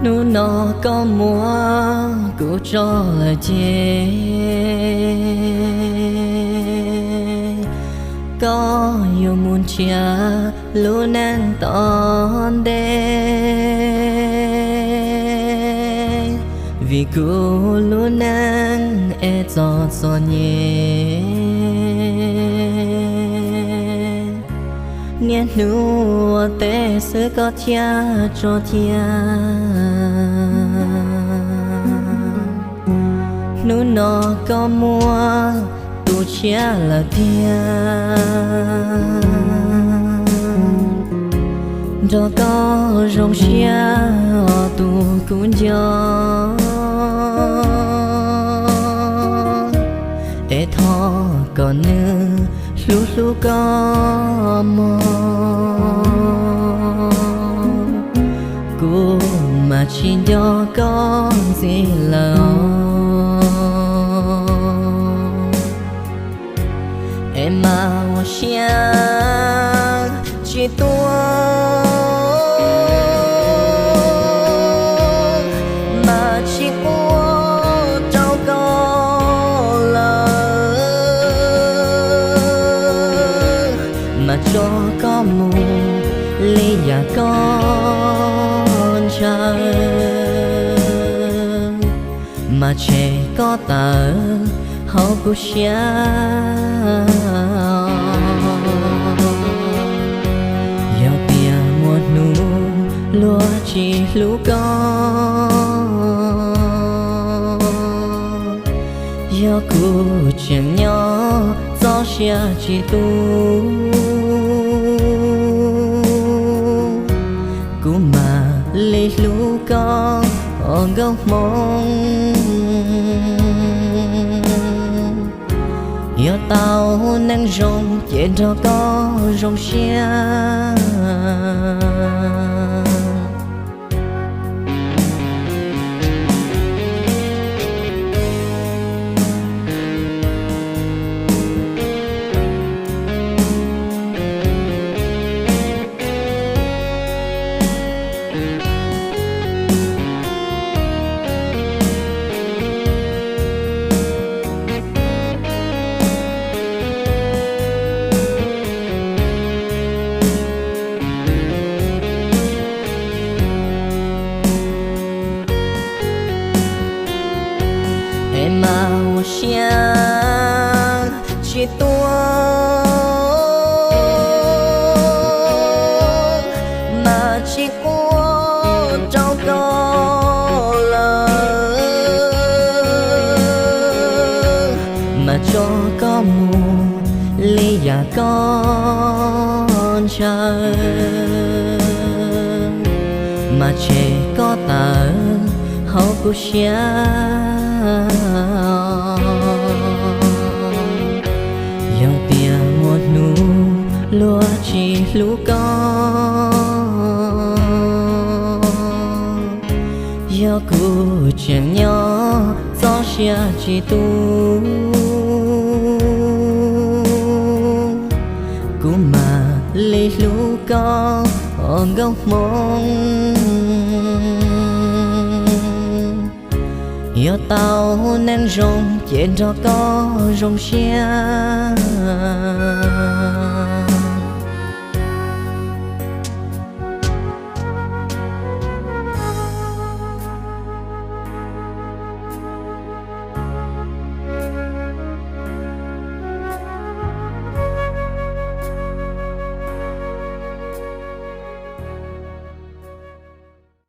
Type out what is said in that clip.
Hnub no koj muab kuv tso lawm ces koj yuav mus nrhiav lub neej tom ntej, vim kuv lub neej es txom txom nyem. Niaj hnub ua teb xwb koj thiaj tso cia. Hnub no koj muab tus tshiab lawm tiag, nrog koj zoo siab os tus kuv nco. Es thov kom nws hlub hlub koj mog, kuv mas tsis nco koj ntxiv lawm. Es mas ua siab tsis tuaj, mas tsis quaj rau koj lawm, mas tso koj mus li yam koj ntshaw, mas tshem koj tawm hauv kuv siab. Yog tias muaj hnub luag tsis hlub koj, yog kuv tseem nyob txoj sia tsis tu, kuv mam li hlub koj os nkauj hmoob. Yog tau neej zoo ces nrog koj zoo siab. Es mas ua siab tsis tuaj, mas tsis quaj rau koj lawm, mas tso koj mus li yam koj ntshaw, mas tshem koj tawm hauv kuv siab. Yog tias muaj hnub luag tsis hlub koj, yog kuv tseem nyob txoj sia tsis tu, kuv mam li hlub koj os nkauj hmoob. Yog tau neej zoo ces nrog koj zoo siab.